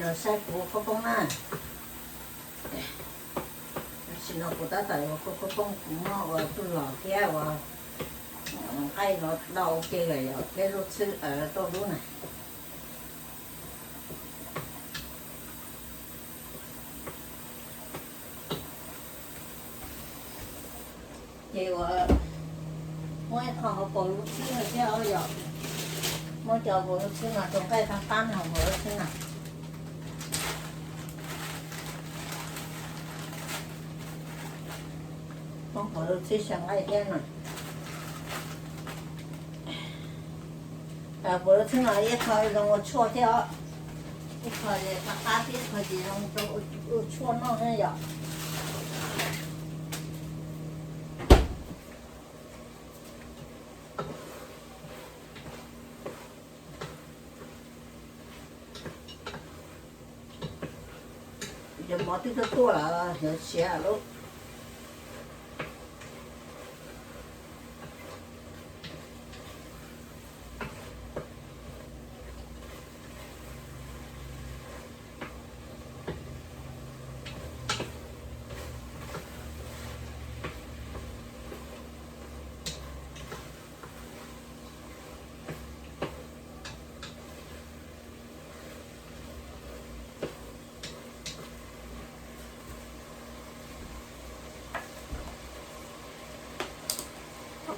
Saib kuv ua khaub poob na. Tam sim no kuv tab tom ua kuv khaub poob, kuv muab ua txuj lom thiab ua nqaij los do ua ke lawm yom, thiab lub txhwb rau lub na. Ces ua muab ib qho hauv paus lub txhwb no thiab os yom. Muab cov hauv paus lub txhwb no rau nqaij qab qab no hauv paus lub txhwb na. Muab paus lub txhwb xyaw nqaij thiab no. Paus lub txhwb no ib qho zoo ua tshuaj thiab os. Ib qho qab qab thiab ib qho ces zoo rau ua tshuaj noj na yom. Cov mov twb tuaj tuaj lawm, yuav siav lawm.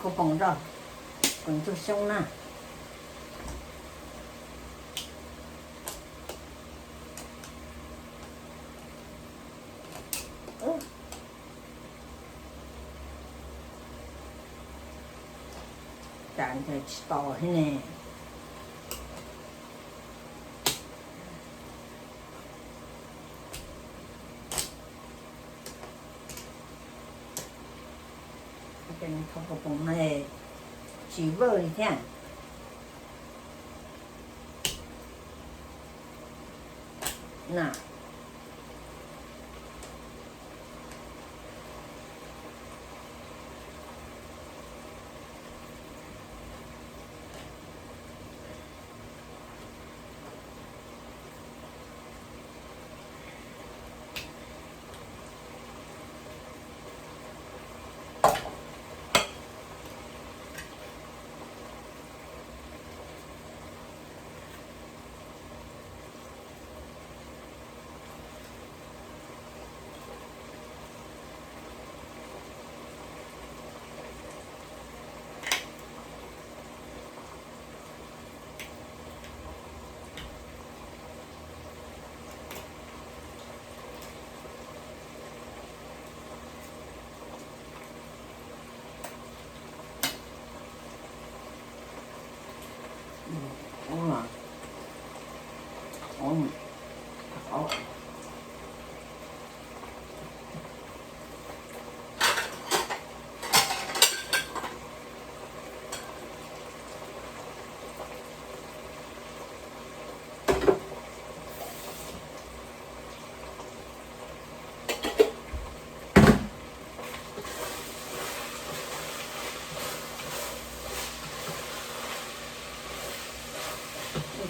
Khaub poob rau, kuv ntxuag xyoob na. Cas ntshe tsis tau thiab ne. Khaub poob no tsis vawj li thiab na.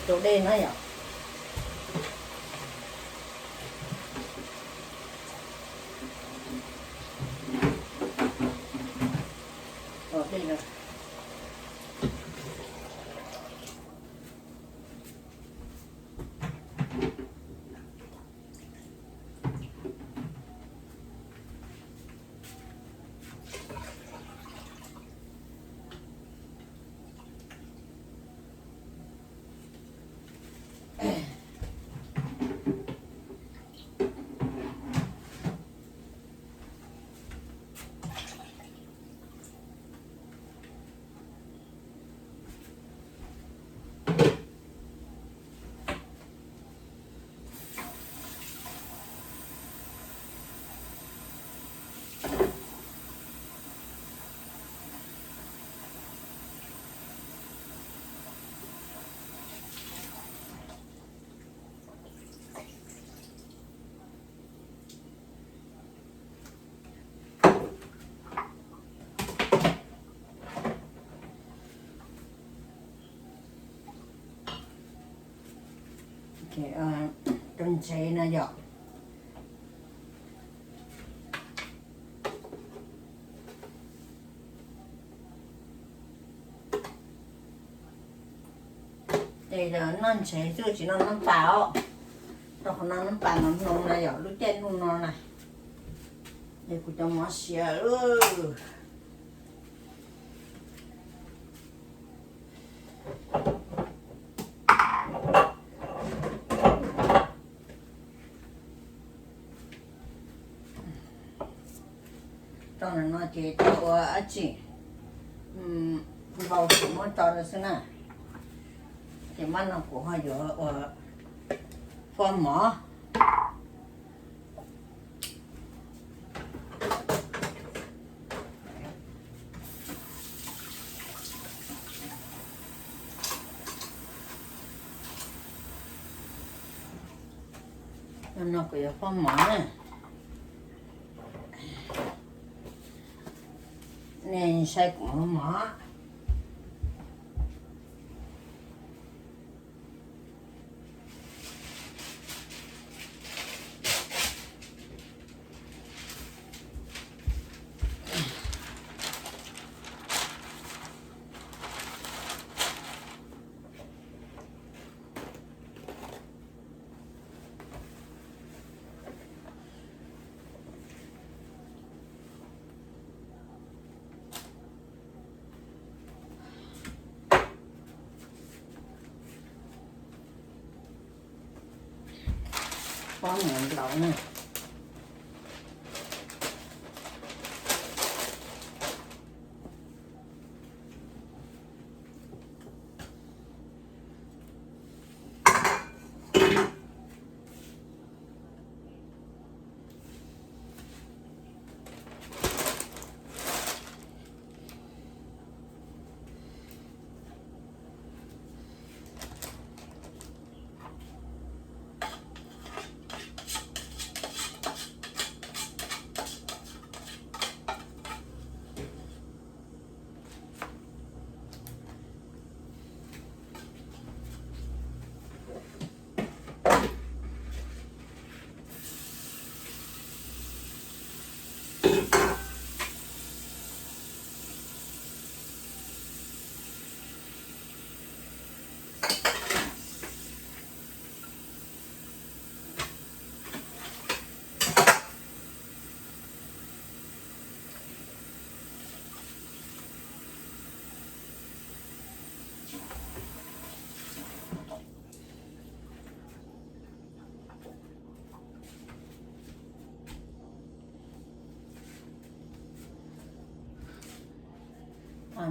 Tus dej no yom. Tus dej no. Ntsev no yom. Ces noj ntsev xwb tsis noj nab pas os. Rau qhov no nab pas no hno na yom, lub caij ntuj no na. Ces kuv cov mov siav. Tso no ces tso ua dab tsi, npau suav muab tso rau xwb na. Ces maj no kuv ho yuav ua faj mov. No kuv yuav faj mov na. Nej saib kuv ua mov. Pob mov nplaum na.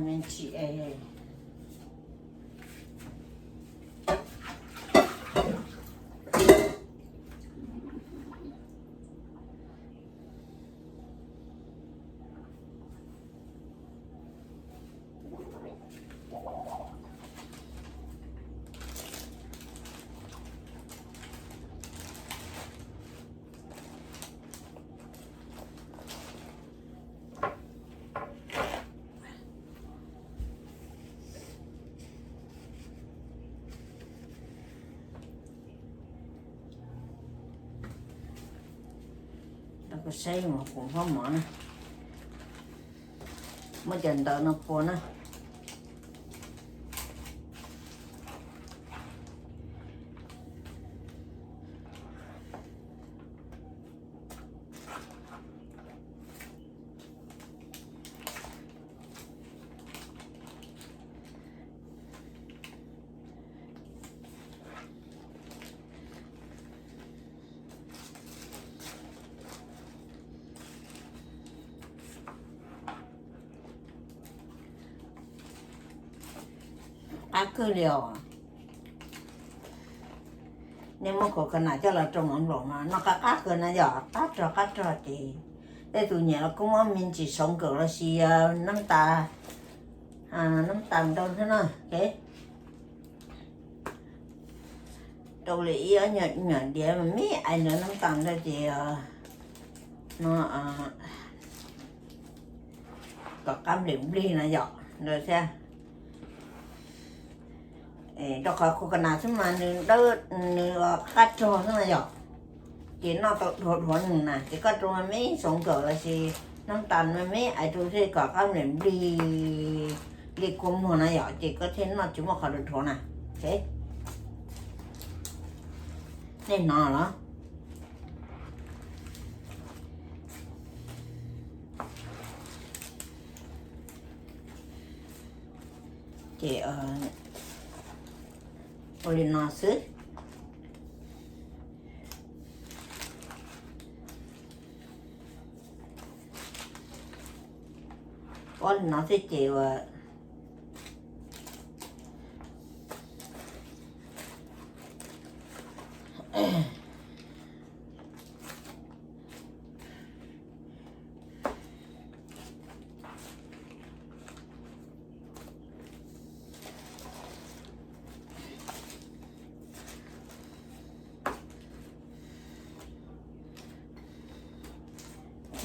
Me ntsis es Saib mus kuv pob mov na, muab cov ntawv no pua na. Qab kawg li os. Nej muab khov kho nas coj los rau mov nplaum no, noj qab qab kawg na yom, qab rog qab rog ces tej tus nyiam los kuj muab me ntsis saum nkawm los sis nab tas, nab tas ntau thiab na. Rau li ib ob nyuag diav mas me ais ntawd nab tas ntau ces no kom qab nplig nplig no yom ntawd thiab. Rau qhov khov kas nas xwb mas nws dawb, nws qab rog xwb na yom. Ces noj tau dhuav dhuav nws na, ces koj rau me me xoov nkawm los sis nab tas me me ais rau thiaj kom qab nplig nplig kua muag na yom, ces koj thiaj noj tsis muaj qhov dhuav dhuav na. Nej hnov los? Ces ua li no xwb. Ua li no xwb ces ua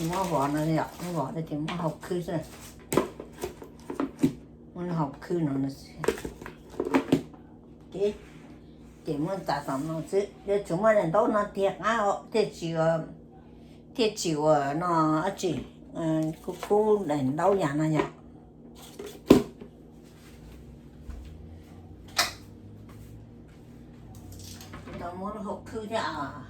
Muab vov no, muab vov ces muab hau khwb xwb, muab hau khwb no, ces muab txav tom no xwb, yuav tsum muaj daim ntaub no tiag qab thiaj tsis, thiaj tsis ua no dab tsi, kub kub daim ntaub yam no yom. Muab lub hau khwb thiab.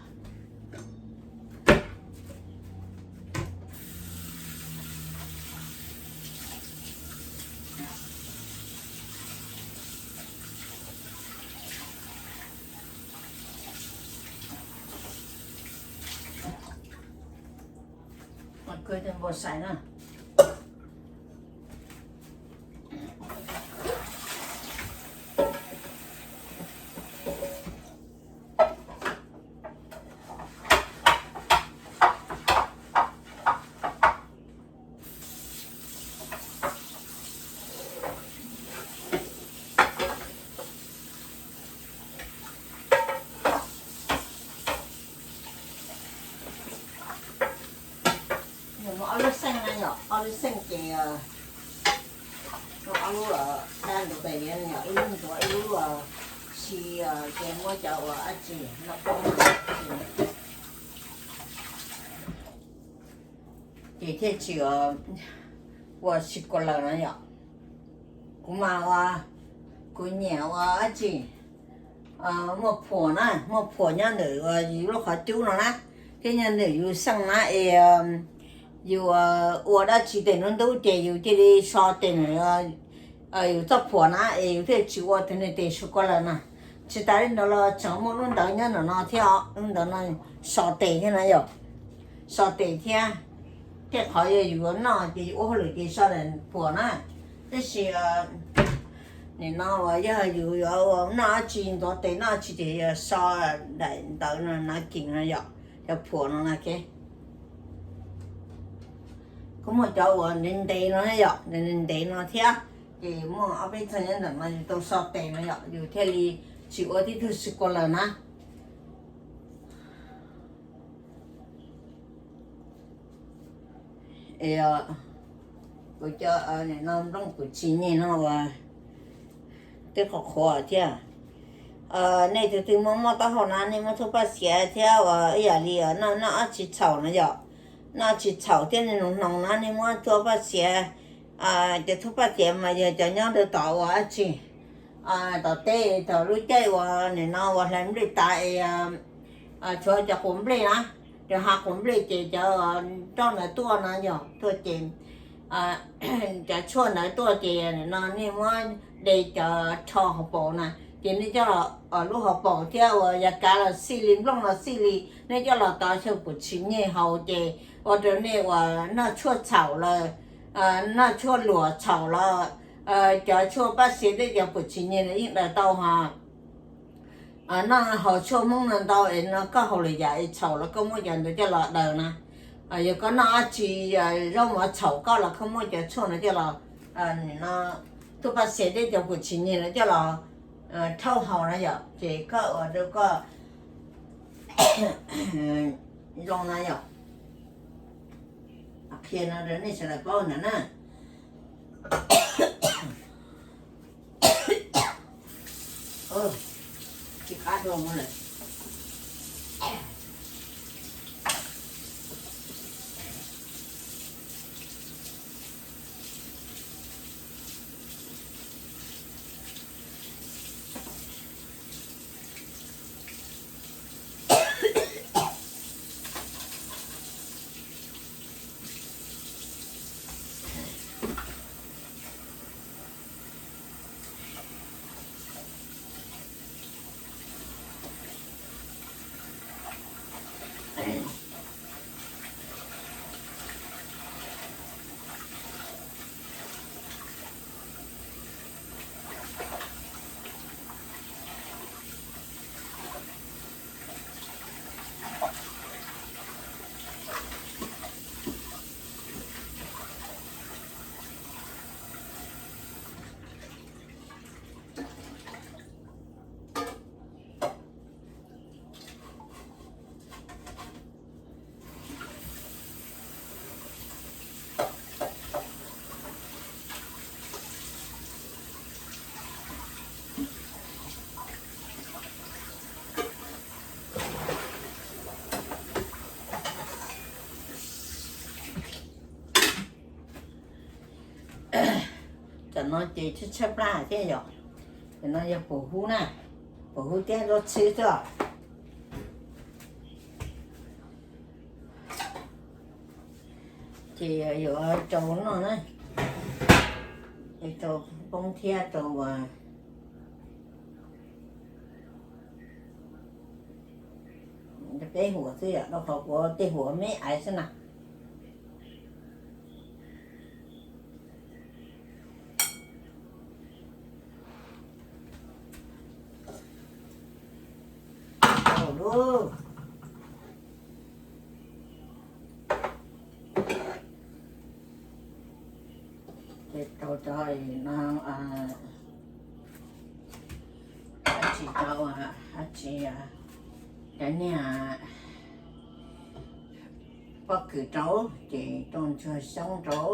Npau sai na. Muaj ob lub xeej na yom, ob lub xeej ces ob lub dab ntxuav pem li no yom, ib lub ntxuav ib lub si, ces muab cov uas dab tsi no poob ces thiaj tsis ua si kua lawm na yom. Kuv mas ua, kuv nyiam ua dab tsi muaj phuam na, muaj phuam nyob ntawm yus lub qhov cub no na, thiab nyob ntawm yus xeej na es yus ua dab tsi tes ntub ntub ces yus cia li so tes na, yus txoj phuam na es yus thiaj tsis ua tus niag tes su kua lawm na. Tsis tas li ntawd los tseem muaj lub ntawd nyob ntawm no thiab, lub ntawd no so tes thiab na yom, so tes thiab. Tej qhov yog yus yuav noj ces yus ua hauj lwm ces so daim phuam na. Tab sis nim no uas yog yus yuav ua noj dab tsi, ntxuav tes noj dab tsi ces yog so daim ntawd no, napkin no yom, cov phuam no na. Kuj muaj cov uas ntev ntev no yom, ntev ntev no thiab. Ces muaj ob peb txog nyob ntawm no yus tau so tes no yom, yus thiaj li tsis ua tib tug si kua lawm na. Kuv cov no nplooj kuv tsis nyeg no uas twb qhuav qhuav thiab. Nej tus twg muaj muaj taub hau na, nej muab thuaj paj xiav thiab uas ib yam li noj noj dab tsi txhaum no yom, noj dab tsi txhaum thiab nej hnoos hnoos na, nej muab thuaj paj xiav. Cov thuaj paj xiav mas yog cov nyob rau tom uas dab tsi, tom teb, tom lub caij uas nim no uas hlais nplej tas es tshuav cov quav nplej na, cov hav quav nplej ces cov nroj ntawd tuaj na yom, tuaj ces cov tshuaj ntawd tuaj ces nim no nej muab de cov rho hauv paus na, ces nej coj los, lub hauv paus thiab uas yav kav los xij li, nplooj los xij li, nej coj los tov xyaw pum tshis nyeg haus ces ua rau nej uas noj tshuaj txhaum los, noj tshuaj luam txhaum los, cov tshuaj paj xiav thiab cov pum tshis nyeg los yeej daws tau hos. Noj haus tshuaj Hmoob no ntau es no koj haus lwm yam es txhaum los koj muab cov ntawd coj los daws na. Yog koj noj dab tsi zaub mov txhaum koj los koj muab cov tshuaj no coj los, no, thuaj paj xiav thiab cov pum tshis nyeg no coj los rhaub haus na yom, ces koj ua rau koj zoo na yom. Qhia no rau nej sawv daws paub ntawd na. Cov no ces tshaib tshaib plab thiab yom. Cov no yog pum hub na, pum hub thiab zaub txhwb xwb os. Ces yuav rau no na, rau poob thiab rau peb huam xwb yom, rau qhov kuv tej huam me aiv xwb na. Ces rau cov no, dab tsi rau, dab tsi, cov niag pob kws rau, ces rau ntsuag xyoob rau.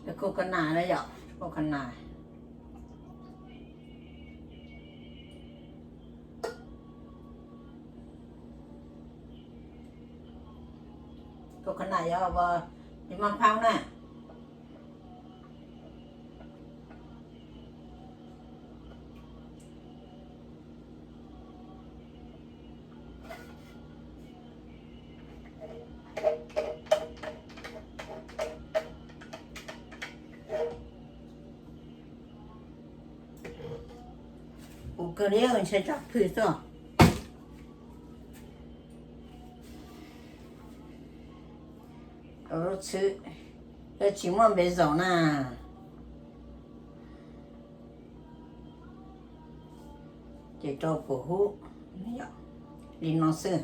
Cov khau ka nas na yom, khau ka nas. Khau ka nas yog li maj phab na. Ua kawg li, ntshai tsam phwj xwb. Tsis muaj npe zaum na. Ces rau pum hub li no xwb.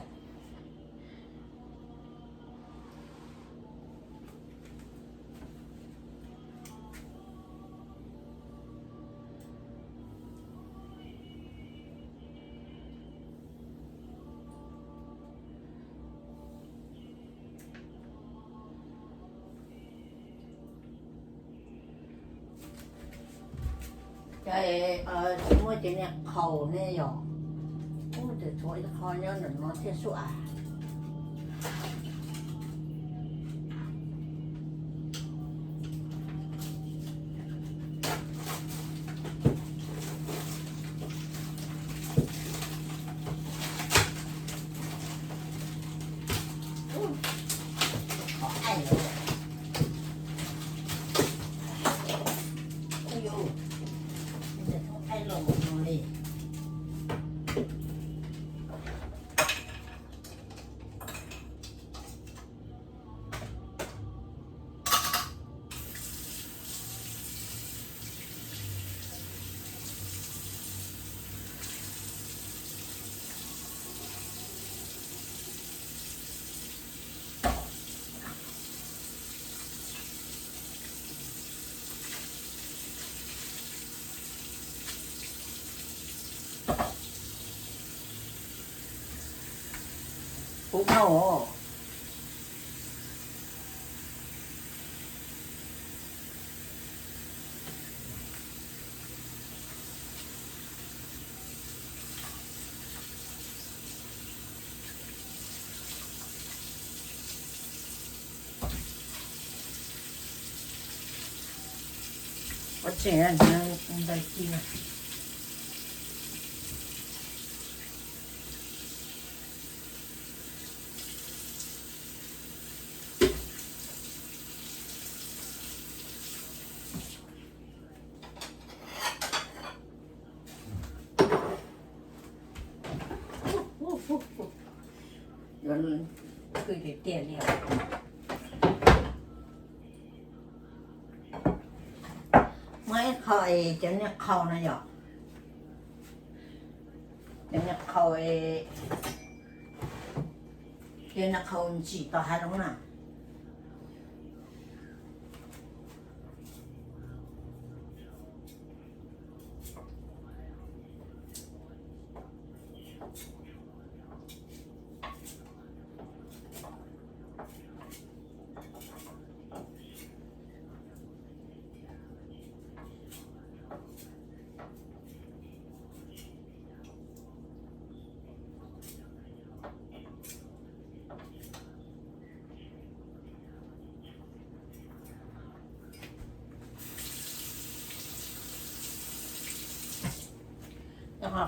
Cov tsis muaj ces niag qhaus ne yom. Ub, tus tshuav ib qho nyob ntawm no thiab sub as. Ub, no. Ua tseem ntawd ci. Yuav khwj tiag tiag li os. Muab ib qho es cov niag qhau no yom, cov niag qhau, cov niag qhau ntsim tau hav zoov na.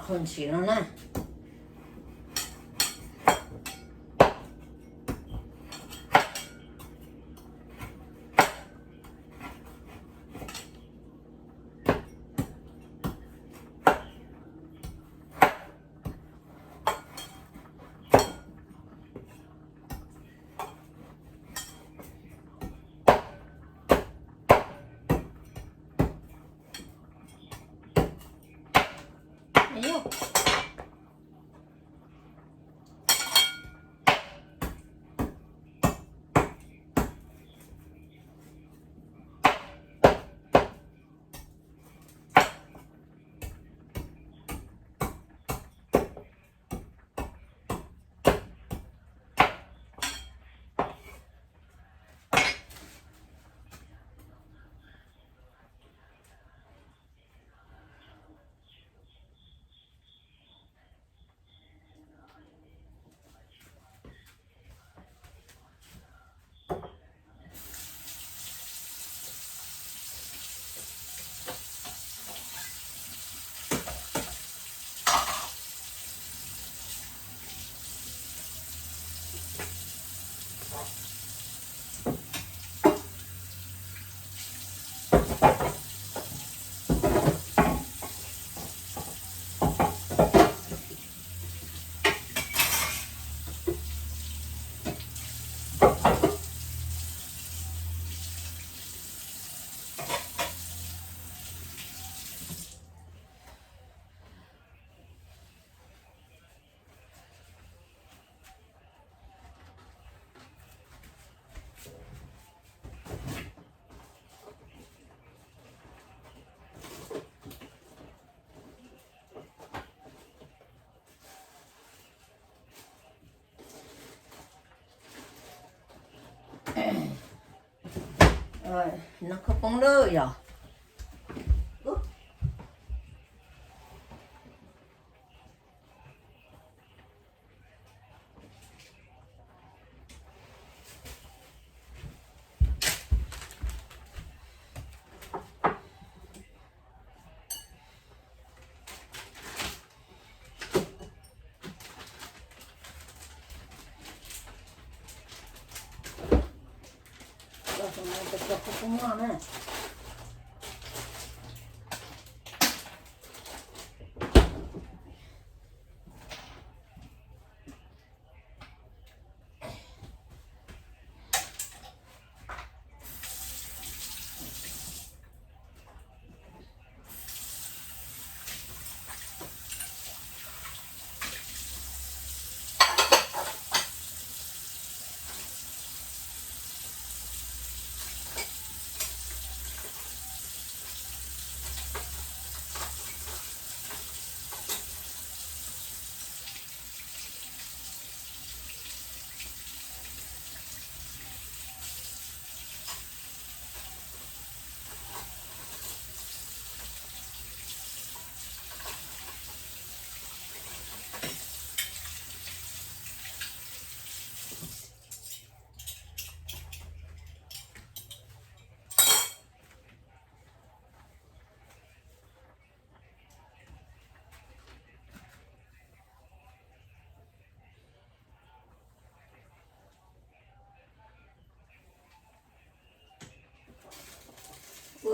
Qhov ntsim no na. No koj poob lawm yog.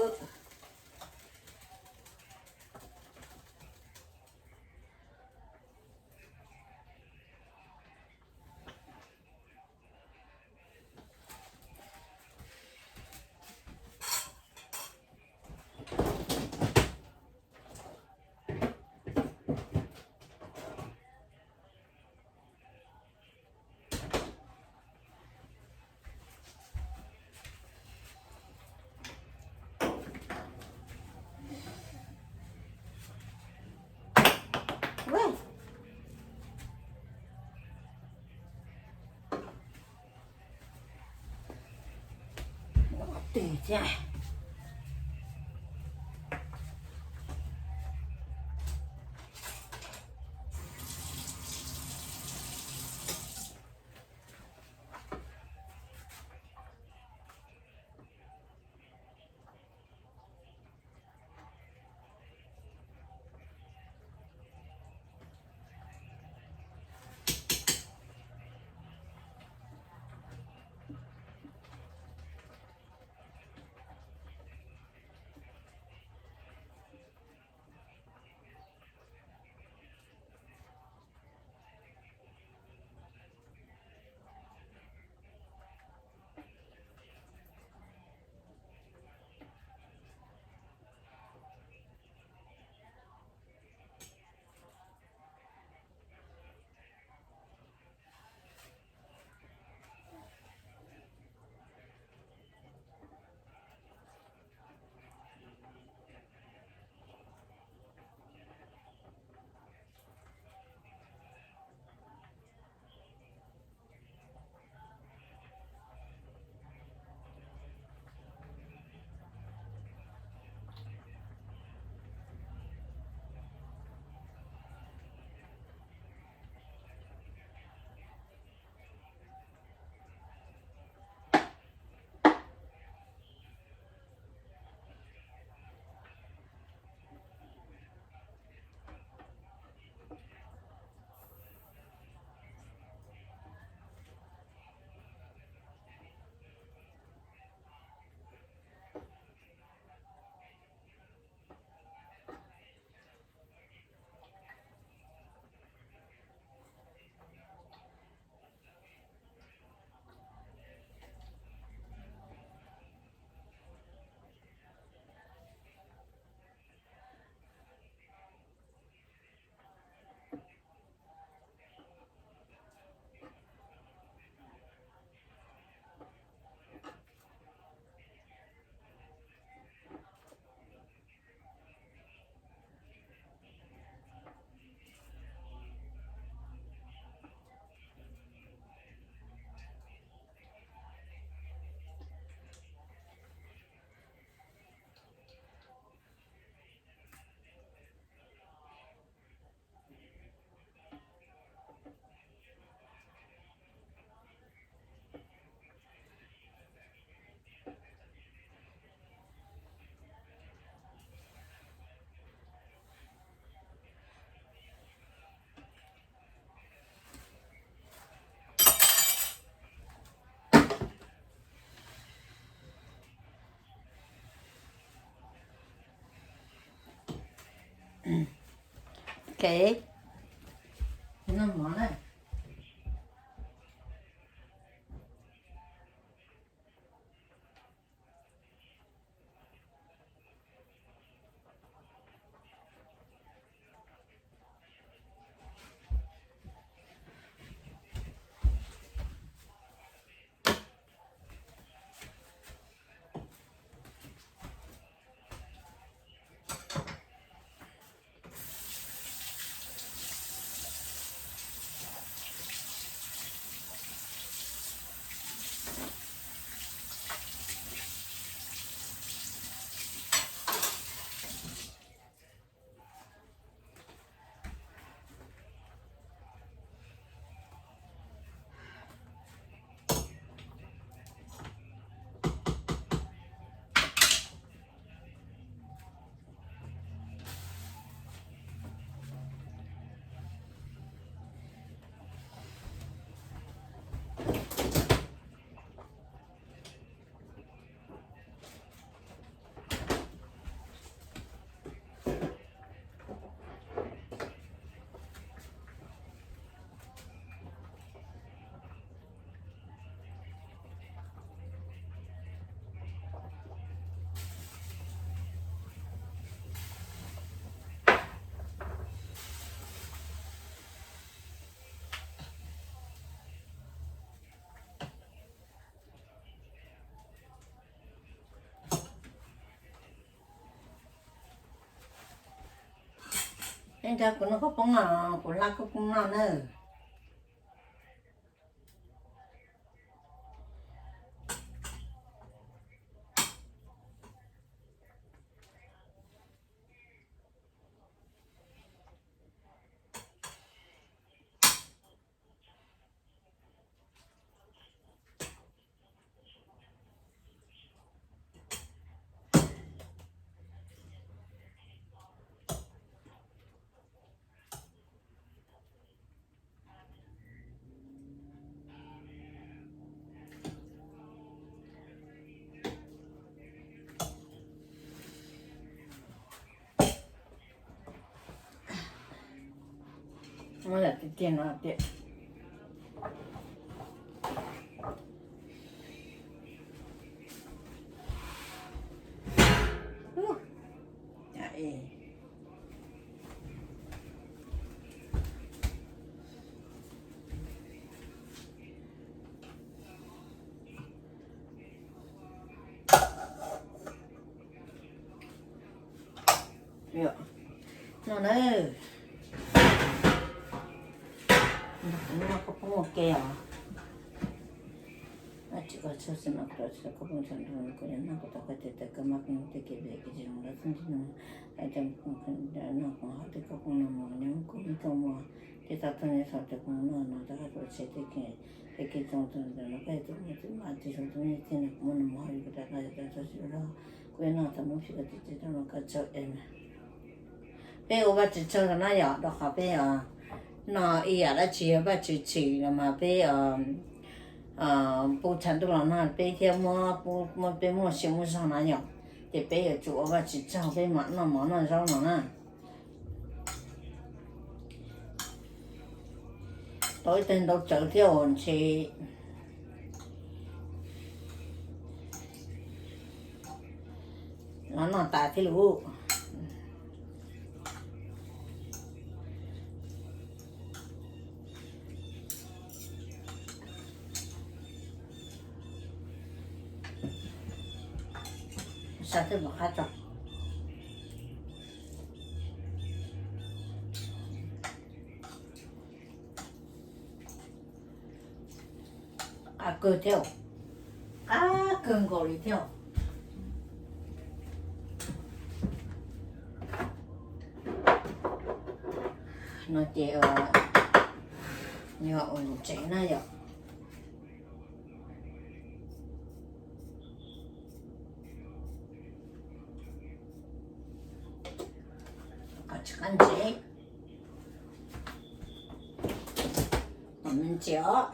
Ok. Noj mov na. Nrog kuv noj khaub poob no, kuv hlab khaub poob noj nawb. Muab lawm tiag tiag no tiag. No na, noj khaub poob ua ke os. Tab sis koj txhob xav mas kuv rau tsis tau khaub poob txog nrho, kuv yuav noj kuv tau koj tes taw koj mab koj tej kev phem kev tsis zoo rau txheej txhua tus. Noj kuv haus tej khaub poob no mus nyob kuv me koj muag, tej tau txog nyob saum tej khaub poob no no rau koj tus tsev tej kev, tej kev txoos tus ntawm no koj tus me tus mab tus zoo tus me tij no kuv muab no mus haus kuv rau koj tau txhob tsis ua loj. Kuv yuav noj tau muab phim koj tus tsev rau no koj txhob es mas. Peb ua Vajtswv tsaug ntau na yom, rau qhov peb noj ib yam dab tsi yog Vajtswv tsim los mas peb pub tshav ntuj los no peb thiaj muaj, peb muaj sia muaj zog na yom. Ces peb yuav tsum ua Vajtswv tsaug peb mam noj mov noj zaub no na. Tau ib teg ntau tsawv thiab ntshe los noj tas thiab lauj. Sa twb pom qab tso. Qab kawg thiab, qab kawg nkaus li thiab. No ces yog ua ntsev na yom. Qab tsis qab ntsev, me ntsev os.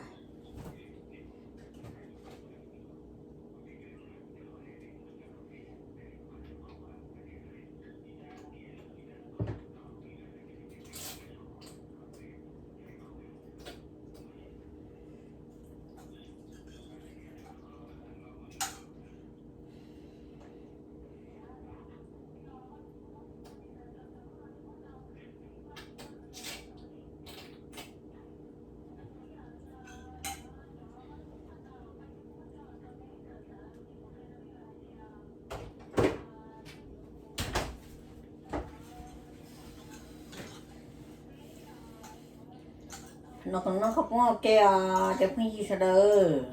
No kuv noj khaub poob ua ke os cov phooj ywg sawv daws.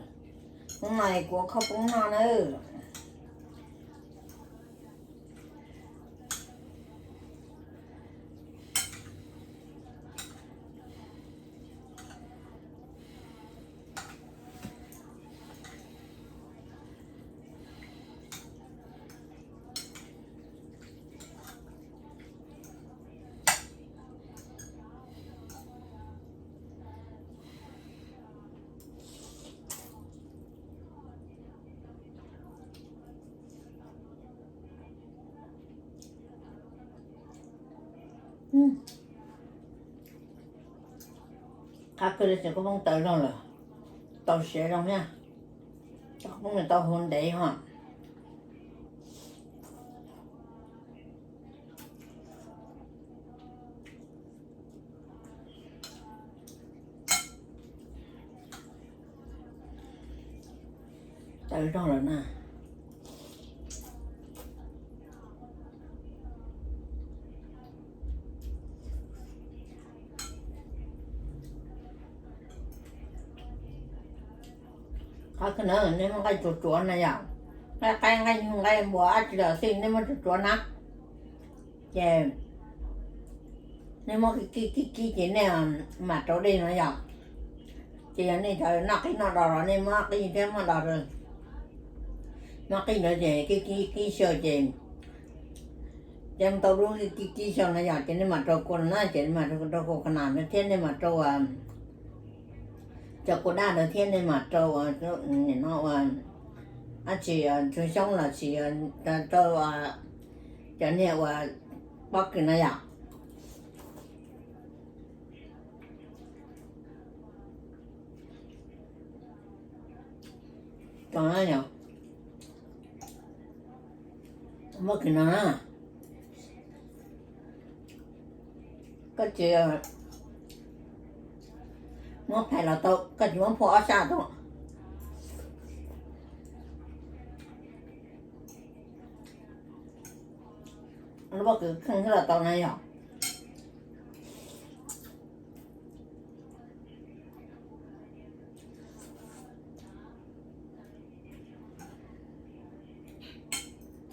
Hnub no kuv ua khaub poob noj nawb. Qab kawg li ces khaub poob tawv zog lawm, tau siav zoo thiab. Khaub poob tau hu ntev hos. Tawv zog lawm na. Qhov kawg na, nej muab nqaij tsuav tsuav na yom, nqaij qaib nqaij nyuj nqaij npua dab tsi los xij nej muab tsuav tsuav na, ces nej muab kib kib kib ces nej mam rau dej no yom. Ces yog nej cov noj qij noj dos los nej muab qij thiab muab dos, muab qij ntawd ces kib kib kib xyaw ces, ces tau lub kib kib xyaw no yom, ces nej mam rau kua no na, ces nej mam rau kua qas nas ntawd thiab nej mam rau cov kua daj ntawd thiab nej mam rau nim no ua dab tsi, tsuag xyoob los sis rau cov niag uas pob kws no yom. Pob kws no na, koj tsis muab phais los tau, koj tsis muab phua ob sab tau. Lub pob kws kheej xwb los tau na yom.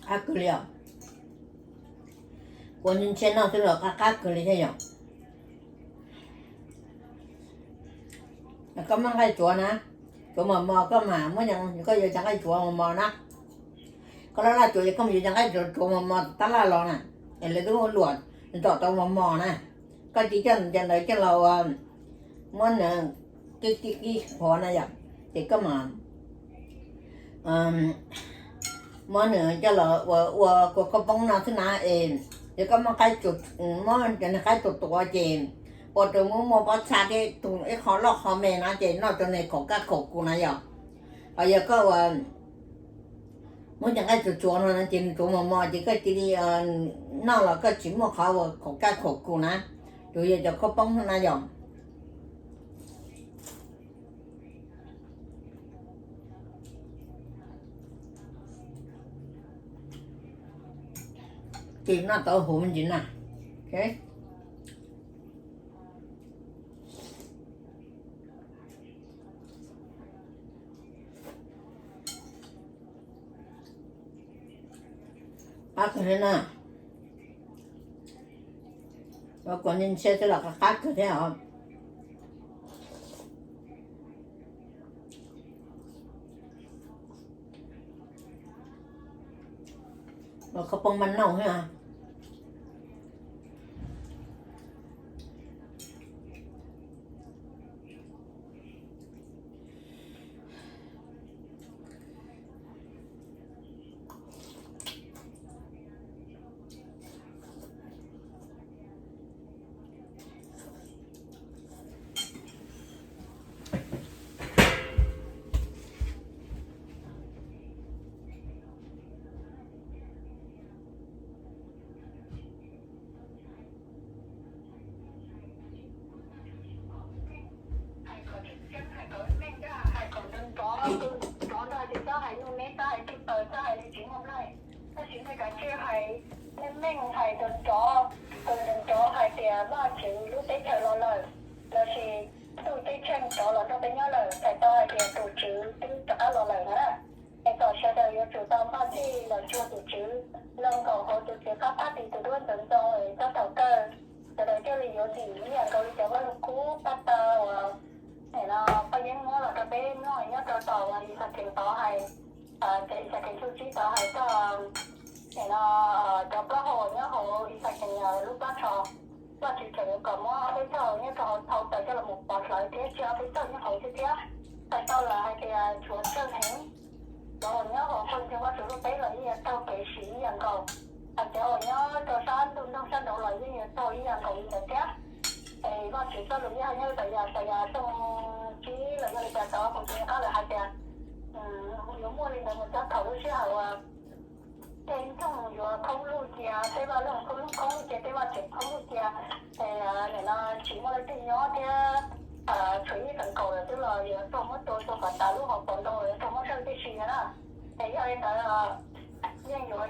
Qab kawg li os. Kua ntse noj xwb los qab qab kawg li thiab yom. Koj muab nqaij tsuav na, tsuav mos mos koj mas muab, koj yuav cov nqaij tsuav mos mos na. Koj laj laj tsuav ces koj mus yuav cov nqaij tsuav mos mos tab laj los na, es lawv twb luam ntom tau mos mos na. Koj cia coj cov ntawd coj los ua, muab nws kib kib kib qhuav na yom, ces koj mas muab nws coj los ua ua kua khaub poob no xwb na es, ces koj muab qaib, muab cov niag qaib tuav tuav ces ua rau muaj muaj pob txha thiab ib qho loj qho me no ces noj rau nws khaum kaj khaum kus na yom. Ho yog koj ua muab cov nqaij tsuav tsuav no ces nws tsuav mos mos ces koj cia li noj los koj tsis muaj qhov uas khaum kaj khaum kus na, tsuas yog cov khaub poob na yom. Ces noj tau huv me ntsis na. Qab kawg thiab na. Ua kuv ntsia xwb los qab kawg thiab os. Ua khaub poob maj nauj thiab. Hais kom tseeb tseeb, hais kom meej meej, hais kom nrov nrov, nrov nrov ntag ces txhob hais nuj neb, txhob hais tsis tawm, txhob hais li tsis muaj nplai. Tab sis nej kav tsij hais meej meej, hais nrov nrov, nrov nrov hais tias Vajtswv lub teb chaws los lawm, lossis ntuj ceeb tsheej rov los nrog peb nyob lawm, txhais tau hais tias tus Tswv twb rov qab los lawm no na. Es kom sawv daws yuav tsum tau npaj txhij los cuag tus Tswv, los nkaum hauv tus Tswv qab phab tis tus duab ntxoov ntxoo es txog thaum kawg sawv daws thiaj li yuav dim ib yam nkaus li cov vaj lug kub paj taw uas paj yeeb muab los rau peb noj nyob rau tom uas Ixayees tod hais, cov Ixayees tshooj tsib tod hais txog cov plaub hau nyob hauv Ixayees lub plab tsho. Vajtswv tseem yuav kom muab ob peb txoj nyob rau hauv thau taws coj los mus pov hlawv thiab tseg ob peb txoj nyob hauv xwb thiab. Txhais tau lawm hais tias tshuav tsawg heev, cov uas nyob hauv pawg ntseeg Vajtswv lub teb los yeej yuav raug kev sim ib yam nkaus. Hais cov uas nyob rau sab ntuj nroog sab nraud los yeej yuav raug ib yam nkaus li ntawd thiab. Es Vajtswv txoj lus yeej nyob li tas yam tas yam tshooj tsib los yog li cas tod kuv tsis nco qab lawm hais tias yuav muaj li ntawd mus txog thaum lub sij hawm uas tej nroog yuav khoob lug cia, tej vaj loog khoob lug cia, tej vaj tseem khoob lug cia, es nim no tsis muaj leej twg nyob thiab, tshuav ib feem kaum lawm xwb los yuav raug muab tua txog kom tas lub hauv paus ntoo los yuav raug muab sawj tib si no na. Es yog li ntawd yeej yuav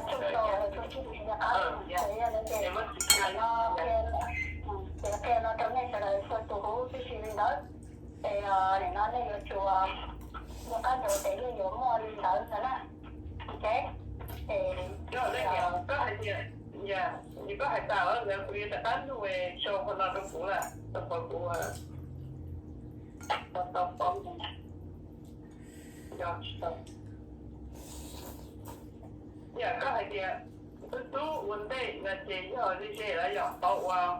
tsum tshooj rau tshooj tsib tus tsis nco qab, yog li ces no qhia no rau nej sawv daws txhua tus huv tib si li ntawd. Ces nim no nej yuav tsum nco qab ntsoov tias yeej yuav muaj li ntawd ntag na. Ok, ces koj hais tias, koj hais tas lawm, kuv yuav rov qab nug sau qhov no rau kuv lawm, rau qhov kuv tau paub. Yam koj hais tias xub xub ua ntej no ces yog ze ze lawm yom, qhov uas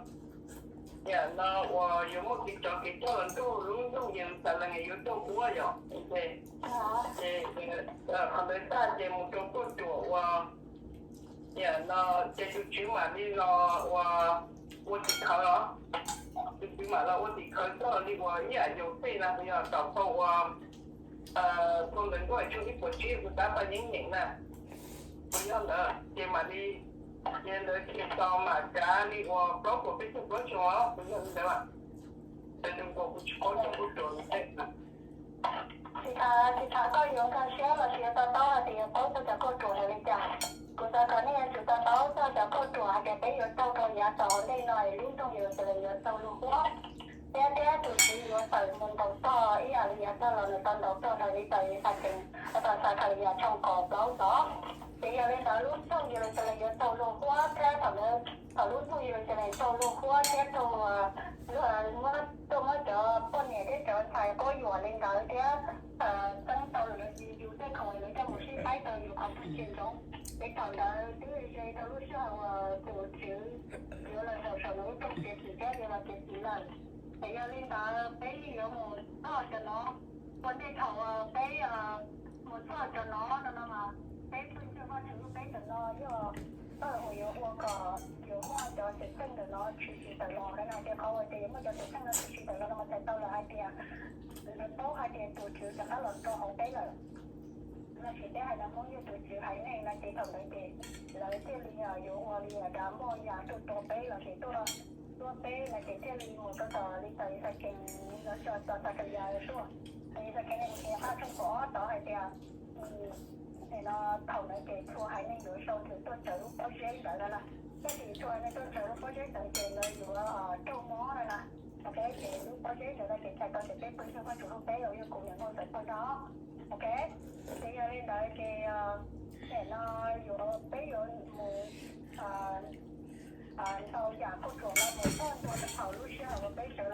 yam no uas yuav muaj kev tsov kev coj los nrog lub nroog Yeluxalees yuav raug huab yom. Ces qhov ntawd tag ces mus rau kuaj ruam uas yam no ces tus Tswv mam li los ua, ua tim khawv os. Tus Tswv mam los ua tim khawv coj li uas ib yam Yauxej na, yog tom phau uas phau Ntawv Nkauj tshooj ib puas tsib, kuv tab paj yeeb nyeem na, kuv yog ntawd ces mam li, ces ntawd ces tau mam kav li uas plaub puas peb caug plaub caug os, kuv yog li ntawd. Ces tus nkaus kuv tsis paub cov kuaj ruam no. Tsis tas, tsis tas koj yuav nkag siab los sis yuav to taub hais tias yuav paub txog cov kuaj ruam ntawd li cas. Kuv xav kom nej yuav tsum to taub txog cov kuaj ruam hais tias peb yuav raug rau yav tom ntej no es lub nroog Yeluxalees yuav tau luag huab, thiab thiab tus Tswv yuav tawm mus ntaus tog ib yam li yav tag los nws tau ntaus tog raws li txawm Yixalayees, tau Xakhaliyas tshooj kaum plaub xwb. Ces yog li ntawd lub nroog Yeluxalees yuav tau luag huab thiab thaum ntawd thaum lub nroog Yeluxalees tau luag huab thiab raug, tuaj muab cov poj niam thiab cov ntxhais quab yuam li ntawd thiab txeeb tau lawv yus tej khoom lawv coj mus sib faib tau yus qhov txhia ntsoov. Ces thaum ntawd twb ze rau lub sij hawm uas tus Tswv yuav los zaum saum nws lub rooj txiav txim thiab yuav los txiav txim lawm. Ces yog li ntawd peb yeej yuav mus txog cov no, ua ntej thaum peb mus txog cov no no no mas peb pheej ntshaw Vajtswv lub peb ntawm no yog txoj uas yuav ua kom yuav muaj cov xwm txheej ntawm no tshwm sim tawm los na. Ces qhov uas tias yuav muaj cov xwm txheej no tshwm sim tawm los no mas txhais tau lawm hais tias lawv paub hais tias tus Tswv rov qab los rau hauv peb lawm. Los sis peb hais no Hmoob yog tus Tswv haiv neeg no ces thaum ntawd ces lawv thiaj li yuav ua li dav muaj yam tuaj tua peb los sis tuaj, tuaj peb no ces thiaj li mus rau tom li txawm Yixalayees, lawv tso txog Xakhaliyas tuaj. Yixalayees ne kuv tseem nco qab tshooj kaum ob tod hais tias no thaum ntawd ces txhua haiv neeg yuav sau nthwv tuaj tsawv lub pob zeb ntawd no na. Thiab ces txhua haiv neeg tuaj tsawv lub pob zeb ntawd ces lawv yuav raug mob no na. Ok, ces lub pob zeb ntawd no ces txhais tau tias peb pw nrog Vajtswv lub peb los yog kuv niam nkauj ntxawm pw no. Ok, ces yog li ntawd ces nim no yuav peb yuav mus ntau yam kuj